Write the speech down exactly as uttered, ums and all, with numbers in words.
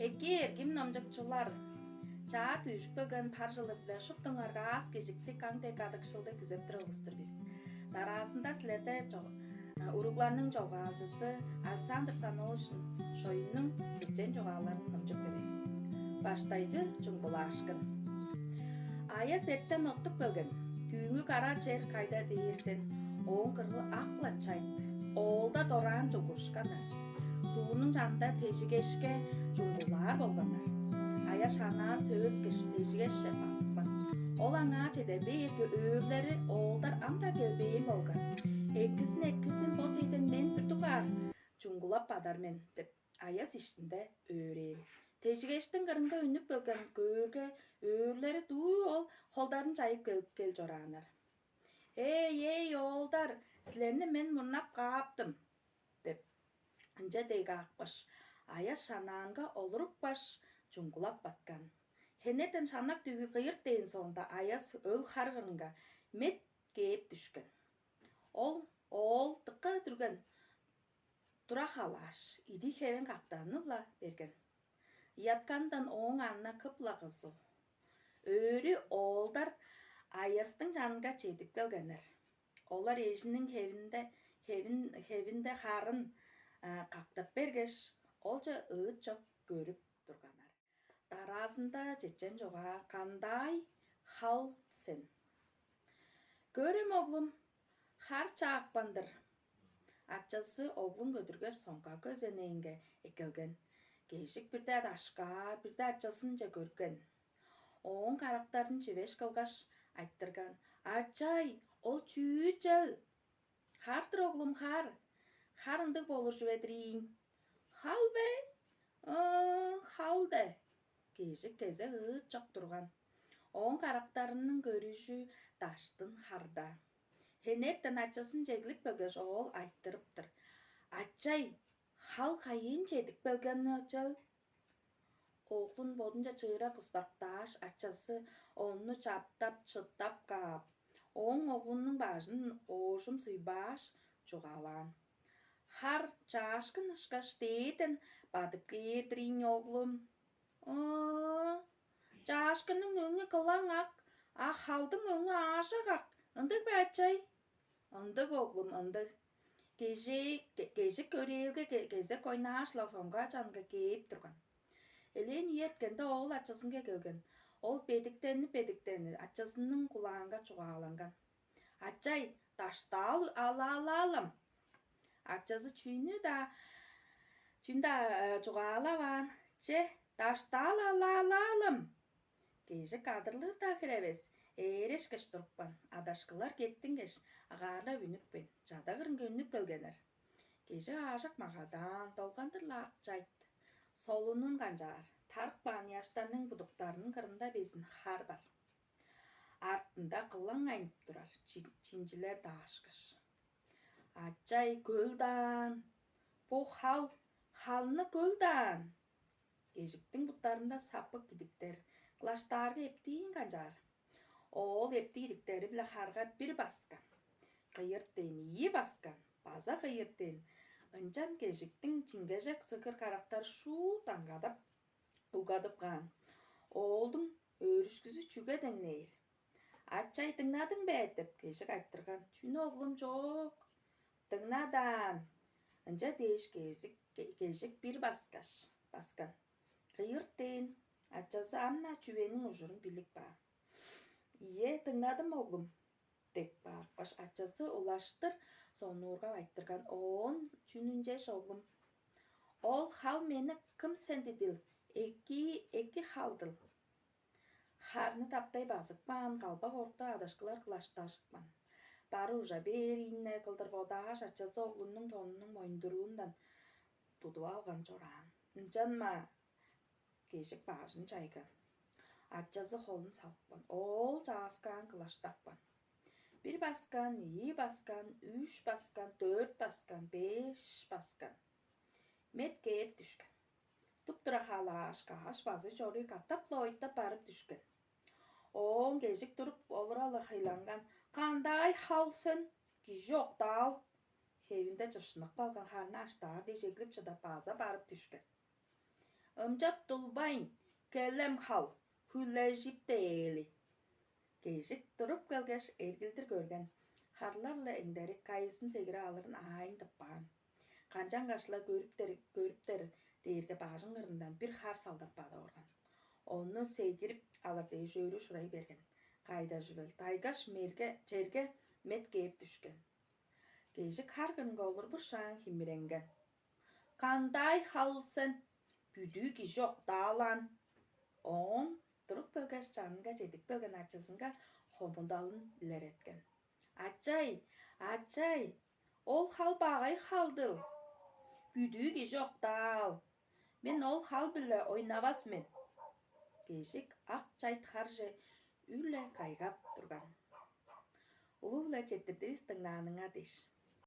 Эки эргим номчукчулар, чаа дүжүп келген пар жылы-биле шуптуңарга аас кижиктиг аң дег кадыкшылды күзеп турар улус-тур бис. Дараазында силерде чо- уругларның чогаалчызы Александр Саноолович Шоюннуң чечен чугааларын номчуп берейн. Баштайгы чуңгулаашкын. Аяс эртен оттуп келген. Дүүнгү кара чер кайда дээр сен, ооң кыргы ак-ла чайт. Оолдар дораан чугурушканнар. Суурнуң чанында тежигешке чуңгулаар болганнар. Аяс шанаар сөөрткеш, тежигешче базыпкан. Ол аңаа чеде бээрге, өөрлери оолдар ам-даа келбээн болган. Экизин, экизин бо теден мен бир дугаар чуңгулап бадар мен деп, аяс иштинде өөрээн. Тежигештиң кырынга үнүп келген көөрге, өөрлери дуу ол холдарын чайып кел, кел чорааннар. «Эй, эй, оолдар, силерни мен мурнап кааптым» — деп, ынча дег аапкаш, аяс шанаанга олурупкаш, чуңгулап баткан. Хенертен шанак дүгү кыйырт дээн соонда, аяс өл хар кырынга мет кээп дүшкен. Ол оол дыка дүрген тура халааш, идий-хевен кактааны-ла берген. Ыяткандан ооң арны кып-ла кызыл. Өөрү оолдар аястың чанынга чедип келгеннер. Олар эжиниң хевинде, хевин, хевинде харын а, кактап бергеш, олче ыыт чок көрүп турганнар. Дараазында чечен чугаа: «Кандай хал сен?» «Көрем, оглум, хар чаапкан-дыр». Ачазы оглун көдүргеш, соңга көзенээнге эккелген. Кежик бирде дашкаар, бирде ачазынче көрген. Ооң карактарын чивеш кылгаш, айтырган: «Ачай, ол чүү чел?» «Хар-дыр, оглум, хар. Хар ындыг болур чүве-дир ийин». «Хал бе?» «Ыы, хал де». Кежик кезек ыыт чок турган. Ооң карактарының көрүжү даштын харда. Хенертен ачазын чеглип келгеш, оол айтырыптыр: «Ачай, хал кайыын чедип келгени чел?» Оглун бодунче чыыра куспактааш, ачазы ону чаптап, чыттап каап, ооң оглунуң бажын оожум суйбааш, чугаалаан: «Хар чаашкын ышкаш дээрден бадып кээр-дир ийин, оглум». «Ыы, чаашкынның өңү кылаң ак, а халдың өңү аажок ак, ындыг бе, ачай?» «Ындыг, оглум, ындыг. Кежик, кежик көрээлге кезек ойнааш-ла, соңга чанынга кээп турган». Элээн үе эрткенде, оол ачазынга келген. Ол бедиктенип-бедиктенип, ачазының кулаанга чугааланган: «Ачай, даштаал алаалаалам». Ачазы чүнү-даа, чүнү-даа чугаалаваан: «Че, даштаал алаалаалам». Кежик адырлыр-даа хире эвес, ээрешкеш турупкан. Адашкылар кеттингеш, агаарлап үнүпкен. Чада кырынга үнүп келгеннер. Кежик аажок магадаан, долгандыр-ла ак чайт. Солунун канчаар, тарып каан ыяштарның будуктарының кырында безин хар бар. Артында кылаң айнып турар чинчилер даашкыш. «Ачай, көл даан! Бо хал, халны көл даан!» Кежиктиң буттарында сапык идиктер, кылаштаарга эптиин канчаар. Оол эптиг идиктери-биле харга бир баскан, кыйырт дээн ийи баскан, база кыйырт дээн. Ынчан кежиктиң чиңгежек сыгыр карактары шуут аңгадып, улгадып каан. Оолдуң өөрүшкүзү чүге деңнээр? «Ачай, дыңнадың бе?» — деп кежик айтырган. «Чүнү, оглум, чоок?» «Дыңнадаан». Ынча дээш, кежик, кежик бир баскаш, баскан. Кыйырт дээн. Ачазы ам-на чүвениң ужурун билип каан. «Ийе, дыңнадым, оглум» — деп каапкаш, ачазы улаштыр сонуургап айтырган: «Оон чүнү ынчаш, оглум?» «Ол хал мени кым сендидил? Эки, эки халдыл». Харны таптай базып каан калбак орта адашкылар кылаштажыпкан. Бары ужа бээр ийиннер кылдыр бодааш, ачазы оглунуң тонунуң моюндуруундан тудуп алган чораан. «Ынчан-ма?» — кежик бажын чайган. Ачазы холун салыпкан. Оол чааскаан кылаштапкан. Бир баскан, ийи баскан, үш баскан, дөрт баскан, беш баскан. Мет кээп дүшкен. Туп-тура халааш, каш базы чоруй катап-ла ойтап барып дүшкен. Ооң кежик туруп олура-ла хыйланган: «Кандай хал сен, кижи октаал!» Хевинде чыпшынып калган харны аштаар дээш эглип чыдап, база барып дүшкен. Ымчап тулбайн, келем хал, хүлежип дээли. Кежик туруп келгеш, эргилдир көрген. Харлар-ла эңдерик кайызын сегирип алырын аайын тыппаан. Канчангаш-ла көрүптер, көрүптер дээрге бажың кырындан бир хар салдап бадып орган. Ону сегирип алыр дээш өрү шурай берген. Кайда чүвел, тайгаш мерге черге мет кээп дүшкен. Кежик хар кырынга олурбушаан химиренген. Кандай хал сен? Бүдүү кижи октаалаан. Оон туруп келгеш, чанынга чедип келген ачызынга хомудалын илереткен. Ачай, ачай, ол хал багай халдыл. Бүдүү кижи октаал. Мен ол хал-биле ойнавас мен. Кежик ак чайт харже үр-ле кайгап турган. Улуу-биле четтирдивис дыңнааныңар дээш.